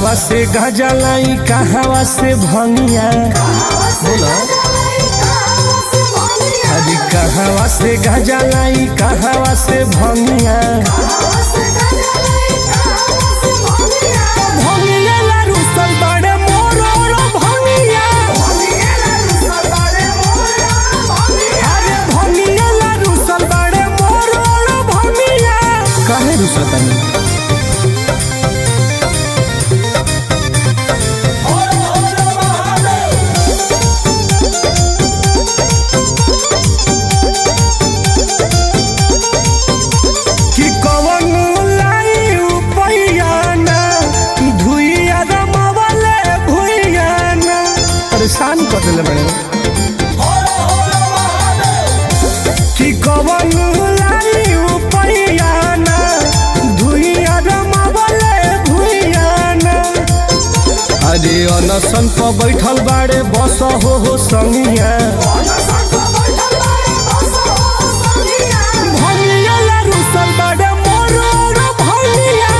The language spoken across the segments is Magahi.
कहवा से गाजा लाई, कहवा से भंगिया? बोलो। अरे कहवा से गाजा लाई, कहवा से भंगिया? भंगिया ला रुसल बाड़े मोर रो भंगिया। अरे भंगिया ला रुसल बाड़े मोर रो भंगिया। काहे रुसतानी? कि कवन लाई उपैया ना, धुइया रमवले भुइया ना। परेशान कर देले बड़े। कि कवन लाई उपैया ना, धुइया रमवले भुइया ना। अरे अनसन पर बैठल बाड़े बस हो संगिया। भंगिया ला रुसल बाड़े मोर रो भंगिया।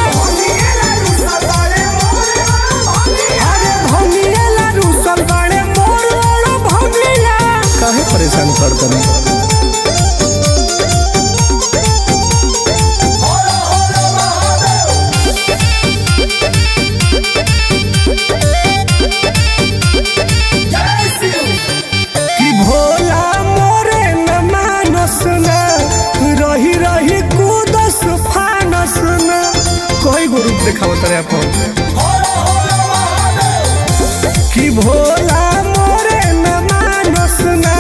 अरे भंगिया ला रुसल बाड़े मोर रो भंगिया। काहे परेशान कर तनी? कि भोला मोरे न मानस ना, रही रही कूदस फानस ना। कोई गो रूप देखावत रे अपन। कि भोला मोरे न मानस ना,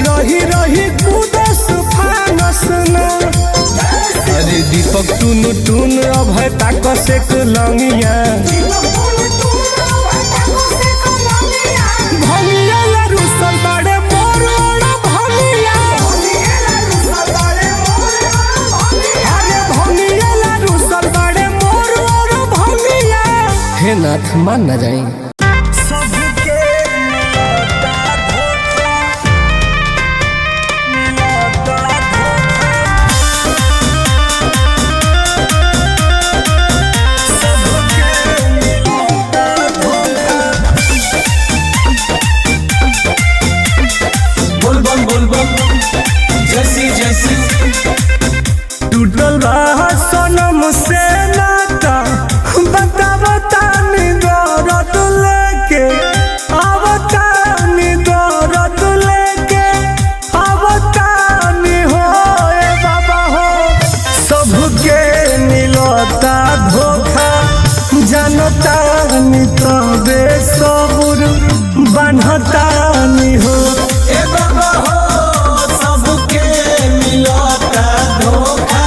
रही रही कूदस फानस ना। अरे दीपक टुन टुन अभय ताकस एक लंगिया। भंगिया ला रुसल बाड़े मोर रो भंगिया। अरे भंगिया ला रुसल बाड़े मोर रो भंगिया। हे नाथ, मान ना जाई। सबके मिलता धोखा, मिलता धोखा। सबके मिलता धोखा। बोल बम बोल बम, जैसी जैसी। टूटल बा सनम से नाता, बता बता नी दर्द लेके आवता नी, दर्द लेके आवता नी हो। ए बाबा हो, सबके मिलता धोखा, जनता नी तबे सबुर बान्हता नी हो। ए बाबा हो, सबके मिलता धोखा,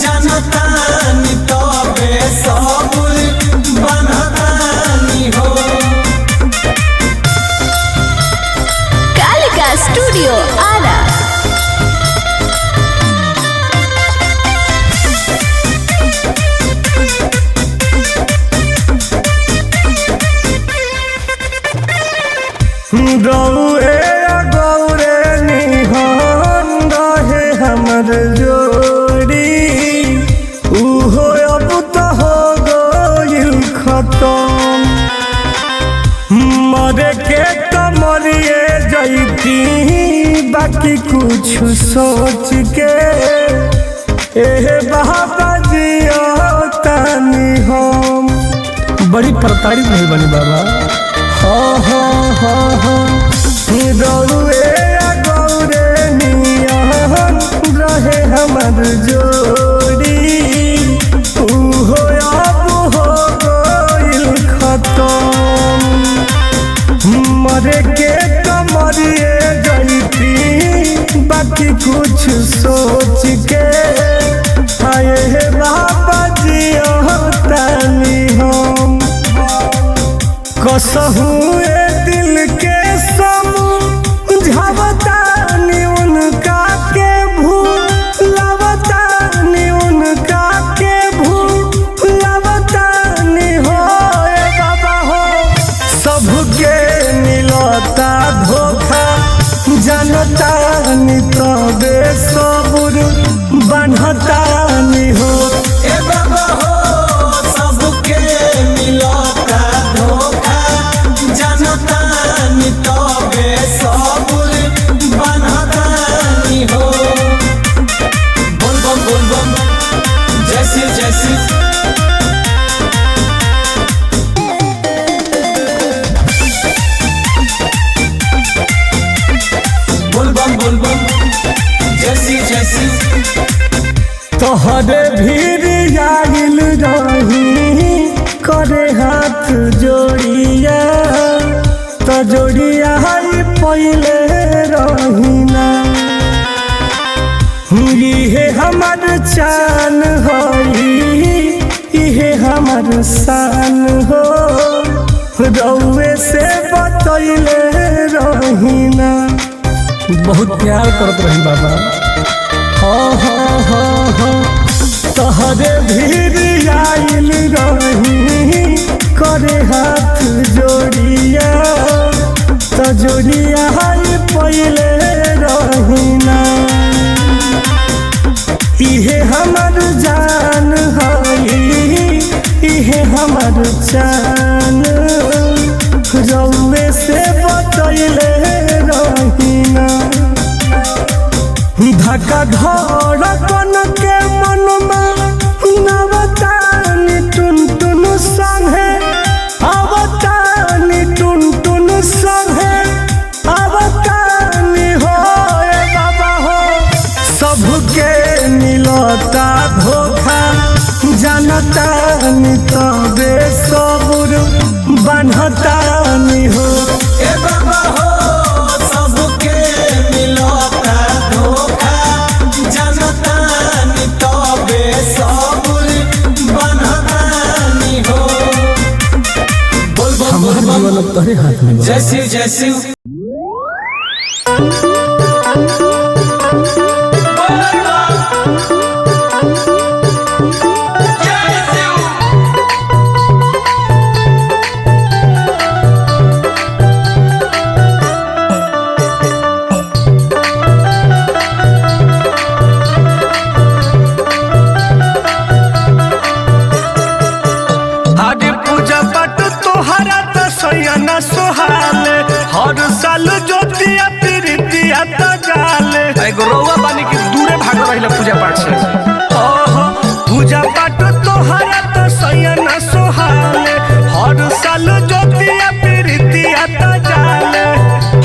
जनता नी तबे सबुर बनता नी हो। कालिका स्टूडियो आरा। गौरे गौरे निहन रहे हमर जोड़ी, उहो अब तो हो गइल खतम। मरे के तो मरिए जैती, बाकी कुछ सोच के एहे बाबा जियतानी हम। बड़ी प्रताड़ित भइल बानी बाबा। हाँ हाँ हाँ हाँ, गौरे गौरे नियन रहे हमर जोड़ी, उहो अब हो गइल खतम। मरे के तो मरिए जैती, बाकी कुछ सोच के आए हे बाबा जियतानी हम। कसहू ए दिल के समझावतानी, उनका के भूलावतानी, उनका के भूलावतानी हो। ए बाबा हो, सबके मिलता धोखा, जनता नी तबे सबुर बान्हता नी हो। ए बाबा हो, सबके मिलता जय शिव जय शिव। तोहरे भीड़ आइल रही करे हाथ जोड़िया, त जोड़िया ही पहले रही ना। इहे हमर चान होई, इहे हमर शान हो, रउए से बतैले रही ना। बहुत प्यार करत रही बाबा। हाँ हाँ हाँ हाँ, तोहरे भीड़ आइल रही करे हाथ जोड़िया, त जोड़िया ही पहले रही ना। इहे हमर जान हई, इहे हमर चान, रउए से बतैले रही ना। धक्का धड़कन के मनमा नवतानी टुन टुन संगे, अवतानी टुन टुन संगे, अवतानी हो ए बाबा हो। सबके मिलता धोखा जनतानी, तबे सबुर बान्हतानी हो। ए बाबा हो सबके मिलता धोखा जनतानी, तबे सबुर बनतानी हो। बोल बम बोल बम। जीवन अब तोहरे हाथ में बा। जय शिव जय शिव। अरे पूजा पाठ तोहरा त सैया न सोहाले, हर साल ज्योतिया प्रीतिया त जाले। एगो रउआ बानी के दूरे भाग रहिला पूजा पाठ से। ओहो पूजा पाठ तोहरा त सैया न सोहाले, हर साल ज्योतिया प्रीतिया त जाले।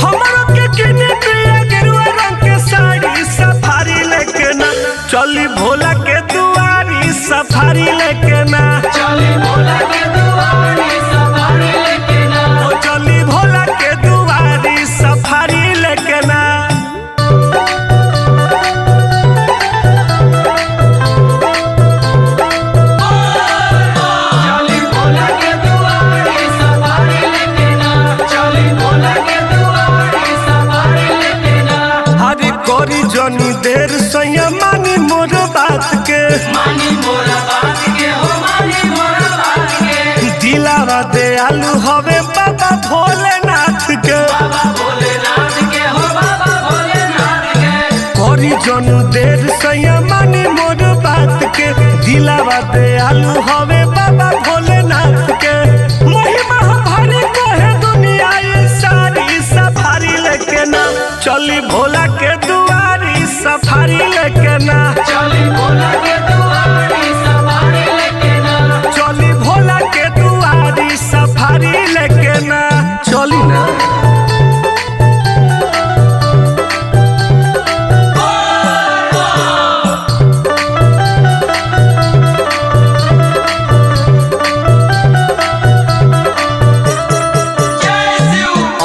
हमरो के किने पिया गेरुआ रंग के साड़ी, सफारी लेके ना चली भोला के दुआरी, सफारी लेके ना चली भोला के दुआरी सफारी लेके ना। ओ चली भोला के दुआरी सफारी लेके ना। चली भोला के दुआरी सफारी लेके ना। चली भोला के दुआरी सफारी लेके ना। हरे करी जनी देर सैया मानी मोर बात के, मानी मोरा बात के हो मानी मोरा बात के। दिलावा दे आलू हवे बाबा भोलेनाथ के। बाबा भोलेनाथ के हो बाबा भोलेनाथ के। करी जनु देर सैया मानी मोर बात के, दिलावा दे आलू हवे बाबा भोलेनाथ के। महिमा भारी कहे दुनिया ये सारी, सफारी लेके ना चली भोला के दुआरी, सफारी लेके ना चली भोला के दुआरी सफारी लेके ना। चली भोला के दुआरी सफारी लेके ना। चली ना।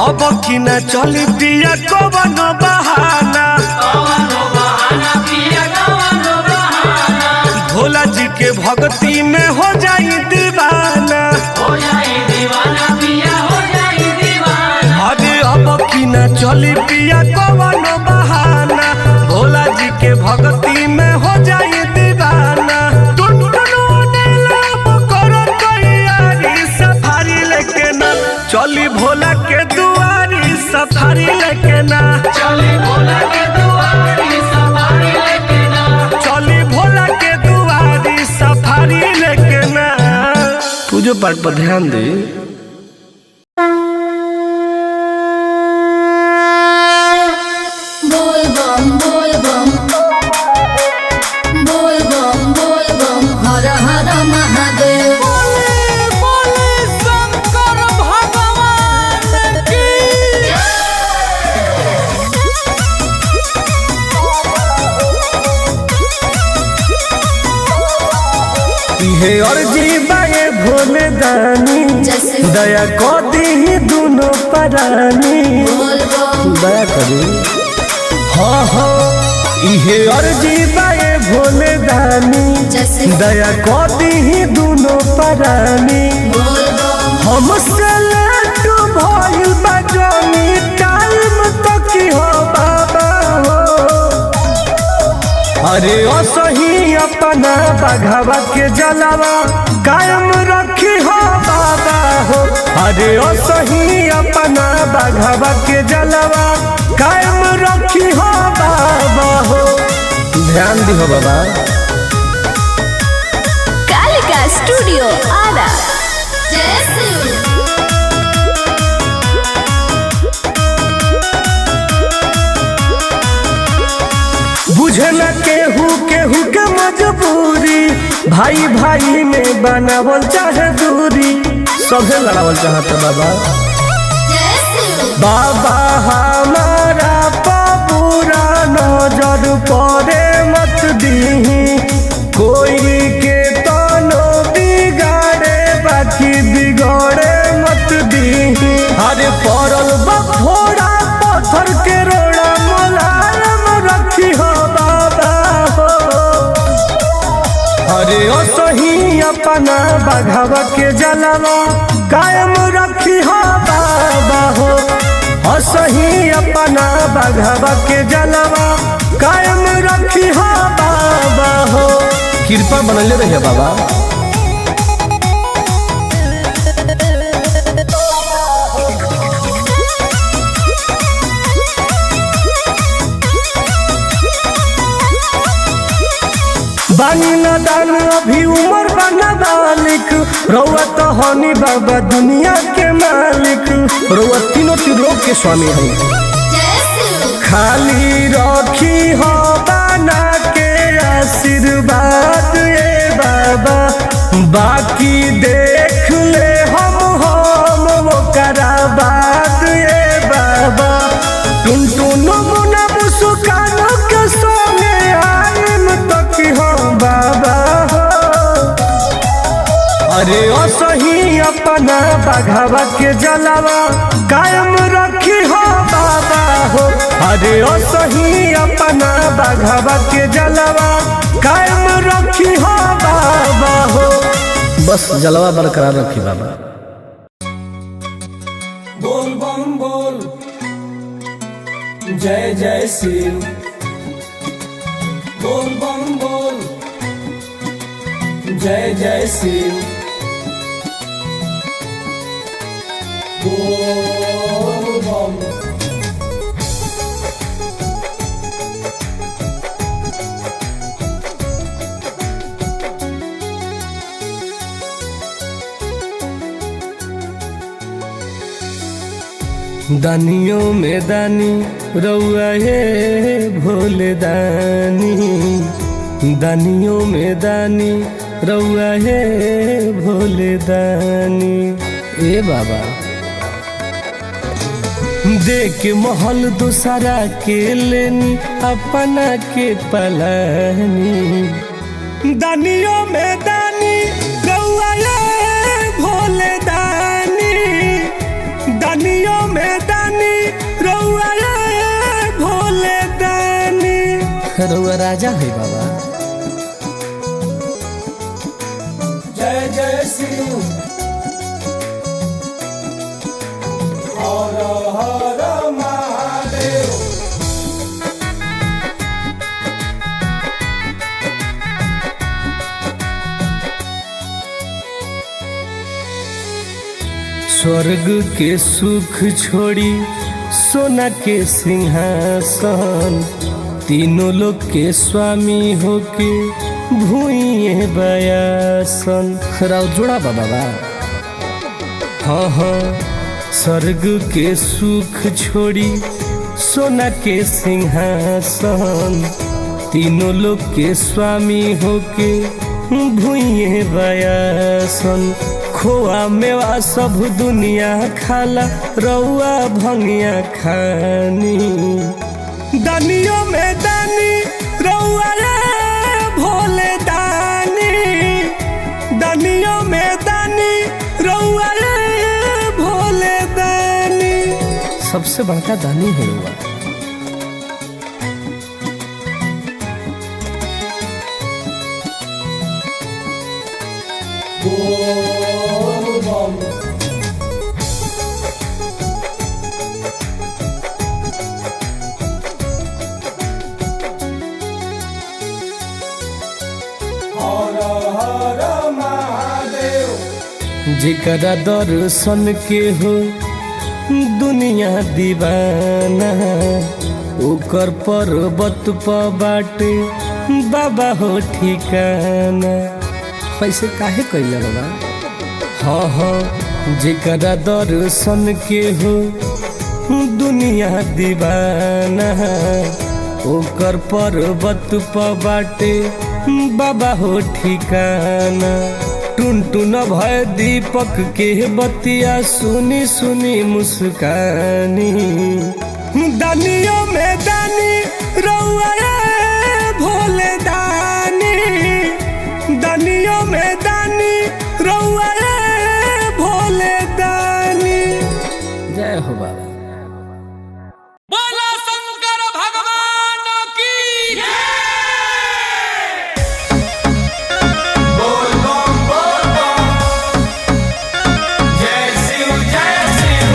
अब की न चली पिया कवन बहाना, कवनो बहाना पिया कवनो बहाना। भोला जी के भक्ति में हो जाई दीवाना। हो जाई दीवाना पिया हो जाई दीवाना। अरे अब की न चली पिया कवन बहाना, भोला जी के भक्ति में हो जाई दीवाना। टुन टुन अब करो तैयारी, सफारी लेके ना चली भोला के दुआरी, सफारी लेके ना चली भोला के दुआरी सफारी लेके ना। चली भोला के दुआरी सफारी लेके ना। पूजो पाठ पर ध्यान दे। बोल बम बोल बम बोल बम बोल बम हर हर महादेव। शंकर भगवान की। इहे अर्जी बाए भोले दानी, जैसे। दया को दी दुनो परानी। बोल बम। दया करी। हाँ हाँ, इहे अर्जी बाए भोले दानी, जैसे। दया को दी दुनो परानी। बोल बम। हमसे लेट भइल बा जानी, टाइम तो की हो बाबा हो। अरे असही अपना बघावा के जलावा कायम रखी हो बाबा हो। अरे असही अपना बघावा के जलावा कायम रखी हो बाबा हो। ध्यान दी हो बाबा। कालिका स्टूडियो आरा। जय शिव। बुझे न केहू केहू के मजबूरी, भाई भाई में बनावल चाहे दूरी। सभे लड़ावल चाहत बाबा। जय शिव। बाबा हमारा पूरा नजर पड़े मत दीही, कोई के तनो बिगाड़े बाकी बिगड़े मत दीही। अरे पड़ल बफोड़ा पत्थर के रोड़ा मुलायम रखी हो बाबा हो। अरे असही अपना बघावा के जलावा कायम रखी हो बाबा हो। असही अपना बघावा के जलावा कायम रखी हो बाबा हो। कृपा बनले रहिए बाबा। बानी न दान अभी उम्र बना बालिक, रउआ तो हनी बाबा दुनिया के मालिक। रउआ तीनों त्रिलोक के स्वामी हई। जय शिव। खाली रखी हो बना के आशीर्वाद ए बाबा, बाकी देख ले हम ओकरा बात ए बाबा। टुन टुन मुना मुस्कान के सोने आइम तो की हो बाबा हो। अरे असही अपना बघावा के जलावा कायम रखी हो बाबा हो। अरे असही अपना बघावा के जलावा कायम रखी हो बाबा हो। बस जलवा बरकरार रखी बाबा। बोल बम बोल, जय जय शिव। बोल बम बोल, जय जय शिव। बोल बम। दानियों में दानी रउआ हे भोले दानी, दानियों में दानी रउआ हे भोले दानी। ए बाबा देख महल दूसरा के लेनी अपना के पलानी। दानियों में दानी रउआ हे भोले दानी, दानियों में दानी रउआ हे भोले दानी। रउआ राजा है बाबा। जय जय शिव। हर हर महादेव। स्वर्ग के सुख छोड़ी सोना के सिंहासन, तीनों लोग के स्वामी होके भूइए बयासन। राव जोड़ा बाबा। हाँ हाँ, स्वर्ग के सुख छोड़ी सोना के सिंहासन, तीनों लोग के स्वामी होके भूइए बयासन। खोआ मेवा सब दुनिया खाला, रउआ भंगिया खानी। दानियों में दानी रउआ रे भोले दानी, सबसे बड़का दानी है रउआ। बोल बम हर हर महादेव। जेकरा दर्शन के हो दुनिया दीवाना, ओकर पर्वत प बाटे बाबा हो ठिकाना। ऐसे काहे कैला बाबा? हाँ हाँ, जेकरा दर्शन के हो दुनिया दीवाना, ओकर पर्वत प बाटे बाबा हो ठिकाना। टुन टुन भय दीपक के बतिया सुनी सुनी मुस्कानी। दानियों में दानी रउआ रे भोले दानी, दानियों में दानी रउआ रे भोले दानी। जय हो बाबा। बोला शंकर भगवान की। बोल बम बोल बम जय शिव जय शिव।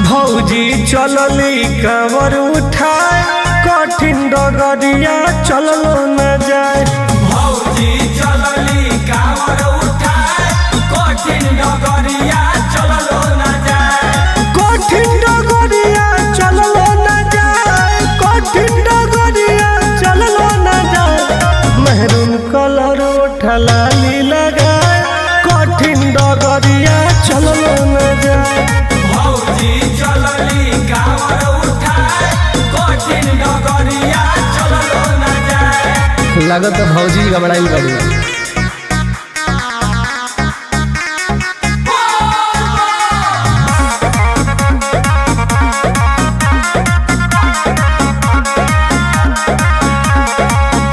भौजी चलली कांवर उठाए, कठिन डगरिया चललो न जाए। भौजी चलली कांवर उठाए, कठिन डगरिया चललो न जाए। कठिन डगरिया चललो न जाए, कठिन डगरिया चललो न जाए। मेहरून कलर उठलाली लगाए, कठिन डगरिया चललो न जाए। भौजी चलली कांवर उठाए, कठिन डगरिया चललो न जाए। लागत भौजी घबराइल बड़ी।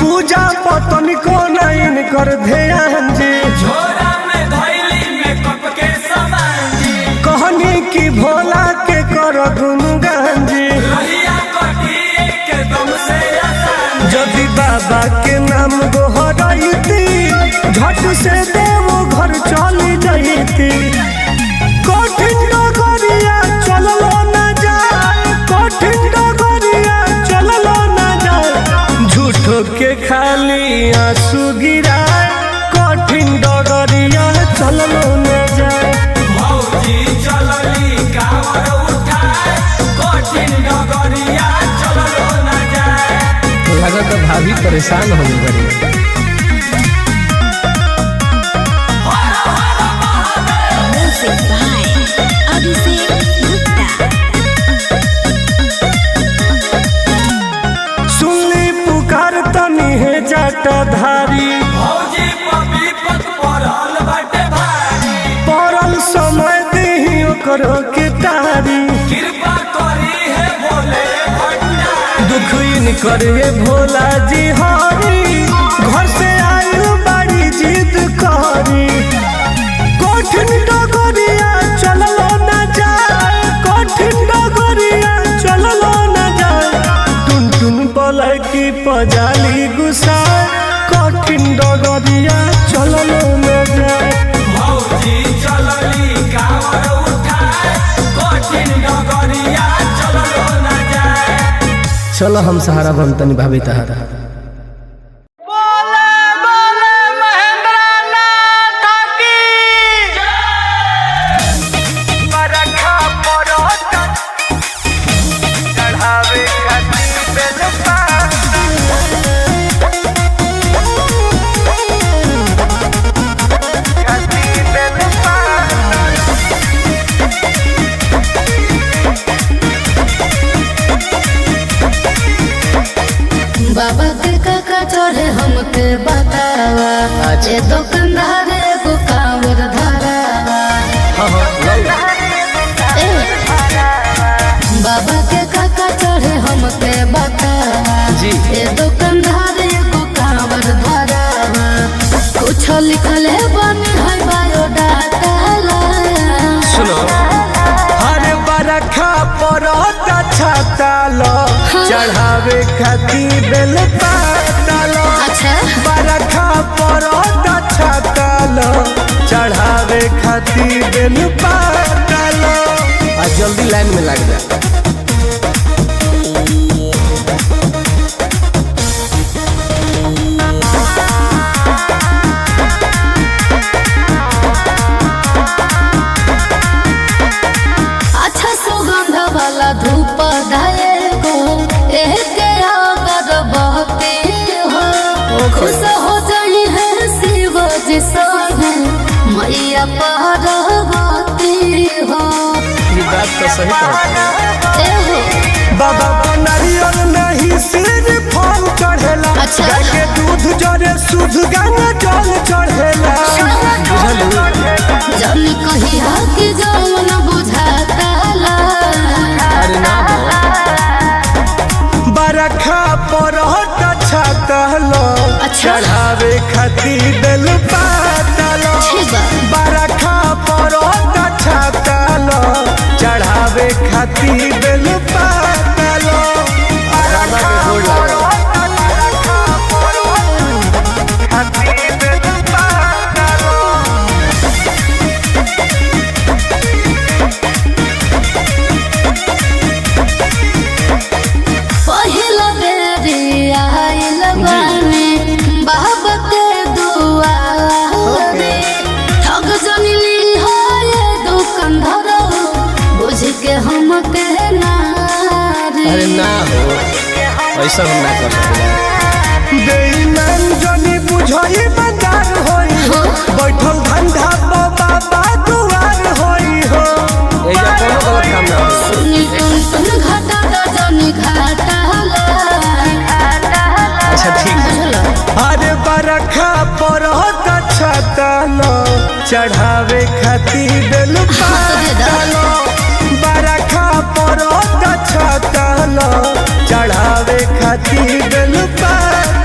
पूजा पतन को नयन कर ध्यान जी, झोरा में धैली में कप के सामान जी। कहनी की भोला के कर गुणगान जी। रहिया कटिए के दम से आसान। यदि बाबा के नाम गोहरैती, झट से देव घर चली जैती। कठिन डगरिया चललो न जाए, कठिन डगरिया चललो न जाए। झूठो के खाली आंसू गिराए, कठिन डगरिया चललो न जाए। भौजी चलली कांवर उठाए, कठिन डगरिया चललो न जाए। लागत भाभी परेशान हो गई बड़ी। Music by Abhishek Gupta. सुनली पुकार तनी है जटाधारी, भौजी पपी पत पड़ल बाटे भारी। पड़ल समय देही ओकरो के तारी। कृपा करी है भोले भंडारी। दुख करे भोला जी हरी, घर से आयल बाड़ी जिद करी। कठिन डगरिया चललो न जाए, कठिन डगरिया चललो न जाए। टुन टुन पलकी पजाली गुसाए, कठिन डगरिया चललो न जाए। भौजी चलली कांवर उठाए, कठिन डगरिया चललो न जाए। चलो हम सहारा बनतनी भाभी तहारा। बोले बोले महेंद्र नाथ की। बाबा के काका चढ़े हमके बतावा, ए दुकानदार एगो कांवर धरावा। ए, बाबा के काका चढ़ावे खातिर बेल पातल। अच्छा। बरखा पड़त छातल, चढ़ावे खातिर बेल पातल। आ जल्दी लाइन में लग जा। अच्छा सुगंध वाला धूप धाये को एक अगर बहते हो, खुश हो जाई है शिव जी संगे मैया पार्वती हो। ये बात तो सही कहत। ए हो। बाबा नारियल नहीं सिर फल चढ़ेला। अच्छा। गाय के दूध जरे शुद्ध गंगा जल चढ़ेला। जन कही हक जौन बुझाता ला। अरे ना हो। बरखा पड़त छातल, अच्छा। चढ़ावे खातिर बेल पातल। ठीक बा। बरखा पड़त छातल, चढ़ावे खातिर बेल पातल। बाबा के गोड़ लागल। खातिर बेल पातल। पहिला बेरी आइल बानी बाबा के दुआरे, ठग जनली हो ये दुकानदार बुझ के हम के नारी। अरे ना हो, ऐसा हम ना कर सकेला। बेईमान जनी बुझई बंदार होई हो, बैठल धंधा बाबा दुआर होई हो। एजा कोनो गलत काम ना हो। सुनी तुम तुम घाटा जनी घाटा ला। अच्छा ठीक है। बुझलो। अरे बरखा पड़त छातल, चढ़ावे खातिर बेल पातल। बरखा पड़त छातल, चढ़ावे खातिर बेल पातल।